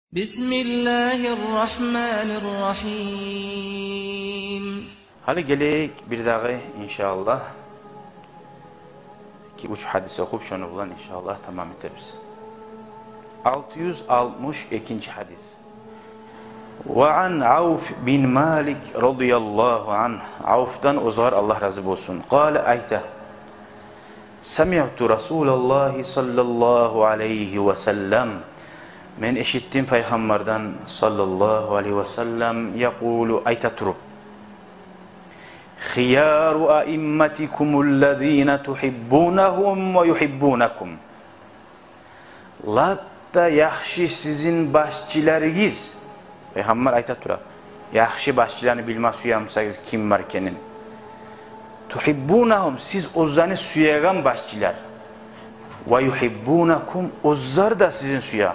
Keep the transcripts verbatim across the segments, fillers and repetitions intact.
بسم الله الرحمن الرحيم. Гьали гелейик бирдагъы, иншааллагь, эки-уьч гьадис охуп, шону булан, иншааллагь, тамам этебиз. Алты юз алтмыш экинчи гьадис. وعن عوف بن مالك رضي الله عنه. Авфдан, огъар Аллагь рази болсун. قال, айта: سمعت رسول الله صلى الله عليه وسلم. Мен эшитдим Пайхаммардан, саллаллагьу алайгьи ва саллам, يقول, айта туруп: خيار أئمتكم الذين تحبونهم ويحبونكم. Лап да яхшы сизин башчыларыгъыз. Пайхаммар айта тура. Яхшы башчыланы билме сюемисегиз, ким бар экенин. تحبونهم, сиз оьзлени сюеген башчылар. ويحبونكم, оьзлер де сизин сюе.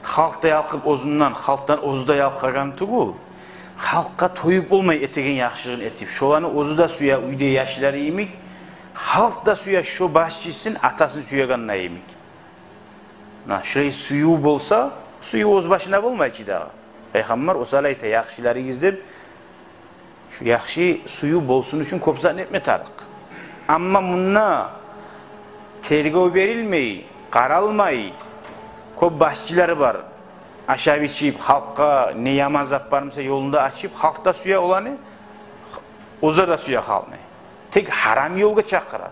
Халкъ да ялкъып оьзюнден, халкъдан оьзю де ялкъагъан тюгюл. Халкъгъа тоюп болмай этеген яхшылыгъын этип. Шоланы оьзю де сюе, уьйде яшлары йимик. Халкъ да сюе шо башчысын, атасын сюегенде йимик. Муна шолай сююв болса, сююв оьз башына болмай чы дагъы. Пайхаммар осал айта, яхшыларыгъыз деп, шу яхшы сююв болсун учун кёп затны этме тарыкъ. Амма мунда тергев берилмей, къаралмай, кёп башчылар бар. Ашап-ичип, халкъгъа не яман зат бар буса, ёлун да ачып, халкъ да сюе оланы, оьзлер де сюе халкъны. Тек гьарам ёлгъа чакъыра.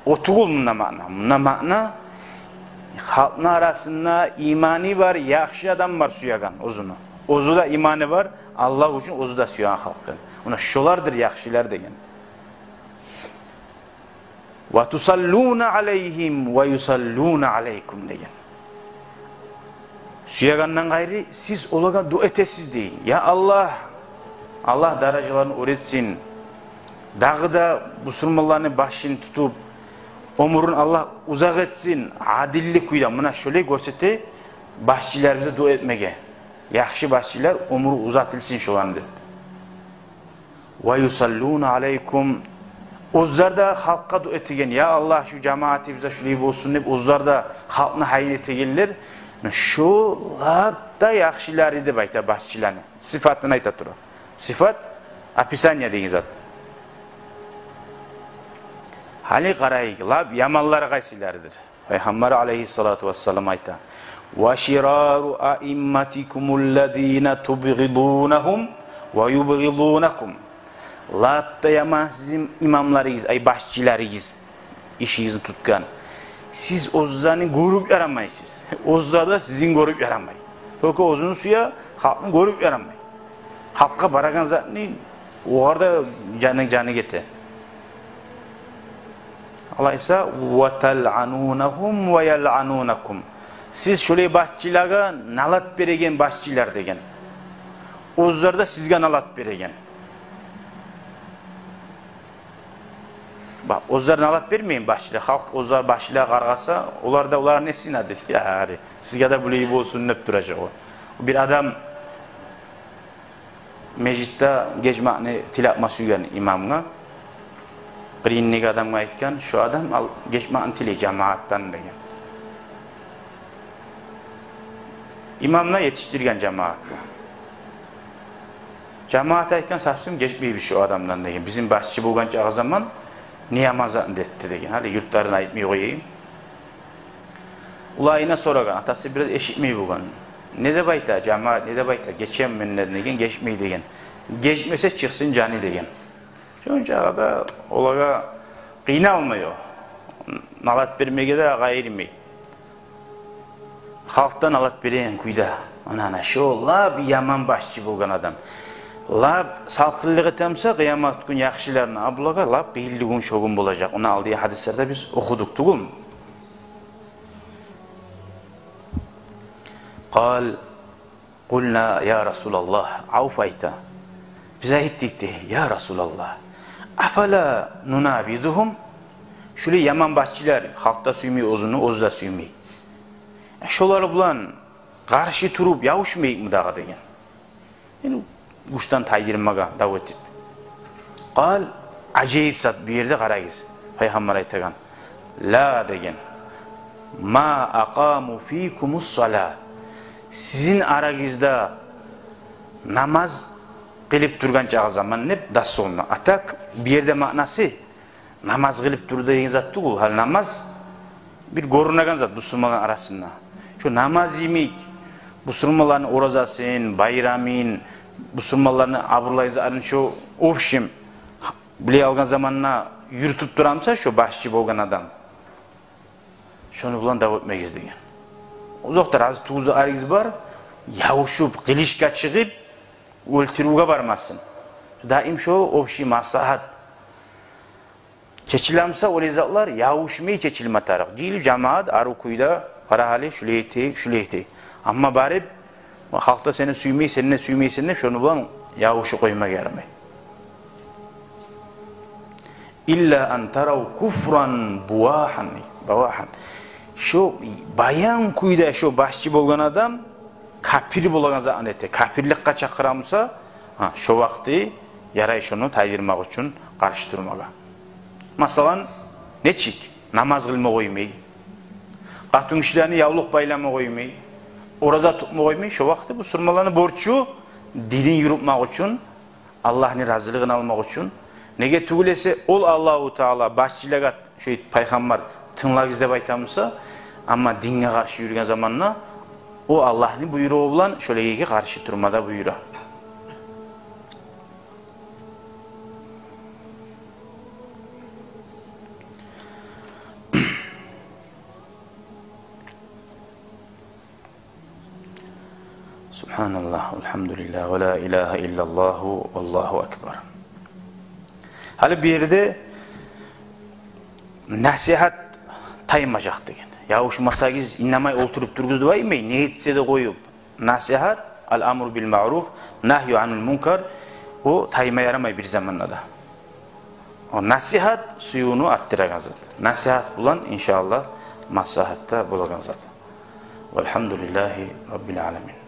О тюгюл мунда маъна. Мунда маъна, халкъны арасында иманы бар, яхшы адам бар сюеген оьзюню. Оьзю де иманы бар, Аллагь учун оьзю де сюеген халкъны. Муна шолардыр яхшылар деген. وتصلون عليهم ويصلون عليكم деген. Сюегенден къайры сиз олагъа дуа этесиз дей. Я Аллагь, Аллагь даражаларын оьр этсин. Дагъы да бусурманланы башын тутуп, оьмюрюн Аллагь узакъ этсин, адилли кюйде. Муна шолай гёрсете башчыларыбызгъа дуа этмеге. Яхшы башчылар, оьмюрю узатылсын шоланы деп. ويصلون عليكم. Оьзлер де халкъгъа дуа этеген, я Аллагь, шу жамаатыбызда шулай болсун деп, оьзлер де халкъны гьайын этегенлер. Шолар да яхшылары деп айта башчыланы. Сыфатын айта тура. Сыфат, описание деген зат. Гьали къарайыкъ, лап яманлары къайсыларыдыр? Пайхаммар алайгьиссалату вассалам айта: وشرار أئمتكم الذين تبغضونهم ويبغضونكم. Лап да яман сизин имамларыгъыз, ай, башчыларыгъыз, ишигизни тутгъан. Сиз оьзлени гёрюп ярамайсыз. Оьзлер де сизин гёрюп ярамай. Только оьзюн сюе, халкъны гёрюп ярамай. Халкъгъа барагъан затны огъар да жаны, жаны гете. Алайса, وتلعنونهم ويلعنونكم. Сиз шолай башчылагъа налат береген башчылар деген. Оьзлер де сизге налат береген. Бакъ, оьзлер налат бермейин башчылагъа. Халкъ оьзлер башчылагъа къаргъаса, олар да, олар несин адил? Яри, сизге де булай болсун деп туражакъ о. Бир адам межитде гечмекни тилеп этме сюйген имамгъа. Къырыйындагъы адамгъа айтгъан, шу адам ал гечмекни тилей жамаатдан деген. Имам да етишдирген жамаатгъа. Жамаат айтгъан, совсем гечмейбиз шу адамдан деген. Бизин башчы болгъан чакъы заман не яман затны да этди деген. Гьали юртларын айтмай къояйым. Уланына сорагъан, атасы бираз эшитмей болгъан. Не деп айта жамаат, не деп айта, гечемен мен деген, гечмей деген. Гечмесе, чыкъсын жаны деген. Шончакъы да олагъа къыйналмай о. Налат бермеге де къайырмай. Халкъдан налат береген кюйде. Ана, ана, шо лап яман башчы болгъан адам. Лап салкъынлыкъ этемсе къыямат гюн яхшыларына, а булагъа лап къыйынлы гюн шо гюн болажакъ. Ону алдагъы гьадислерде биз охудукъ тюгюлмю? قال: قلنا يا رسول الله. Авф айта: биз айтдыкъ дей, я Расулаллагь, أفلا ننابذهم. Шулай яман башчылар, халкъ да сюймей оьзюню, оьзю де сюймей. Э, шолар булан къаршы туруп ябушмайыкъмы дагъы деген. Яни гючден тайдырмагъа дав этип. قال, ажайып зат бу ерде, къарагъыз. Пайхаммар айтагъан: لا деген. ма акъаму фикумус-салагь. Сизин арагъызда намаз къылып тургъан чакъы заман деп, дословно. А так, бу ерде маънасы намаз къылып тур деген зат тюгюл. Гьали намаз бир гёрюнеген зат бусурманланы арасында. Шо намаз йимик, бусурманланы оразасын, байрамын, бусурманланы абурлайгъан затларын, шо, в общем, булай алгъан заманда юрютюп турамса шо башчы болгъан адам, шону булан дав этмегиз деген. Озокъда, рази тюгюл арыгъыз бар, ябушуп, къылычгъа чыгъып, оьлтюрювге бармасын. Даим шо общий маслагьат. Чечиламса олай затлар, ябушмай чечилме тарыкъ. Жыйылып жамагьат, арив кюйде, къара гьали, шулай этейик, шулай этейик. Амма барып, халкъ да сени сюймей, сен де сюймейсен деп, шону булан ябушуп къоймагъа ярамай. Илла ан тарав куфран бавагьан, бавагьан. Шо баян кюйде шо башчы болгъан адам капир болагъан затны эте, капирликге чакъырамса, гьа, шо вакъти ярай шону тайдырмакъ учун, къаршы турмагъа. Масала, нечик? Намаз къылма къоймай, къатынгишилени явлукъ байлама къоймай, ораза тутма къоймай, шо вакъти бусурманланы борчу динин юрютмек учун, Аллагьны разилигин алмакъ учун. Неге тюгюл эсе, ол Аллагьу Таала башчылагъа, шо пайхаммар, тынглагъыз деп айтамса, амма динге къаршы юрюген заманда, о Аллагьны буйругъу булан шолайгъа къаршы турма да буюра. Субгьаналлагь, валгьамдулиллагь, ва ла илагьа иллаллагьу, валлагьу акбар. Гьали бу ерде насигьат таймажакъ деген. Ябушмасагъыз, инамай олтуруп туругъуз деп айтмай, не этсе де къоюп. Насигьат, ал-амру бил маъруф, нагьйу анил мункар, о таймагъа ярамай бир заманда да. О насигьат сюювню артдырагъан зат. Насигьат булан, иншааллагь, маслагьатда болагъан зат. Валгьамдулиллагьи раббил аламин.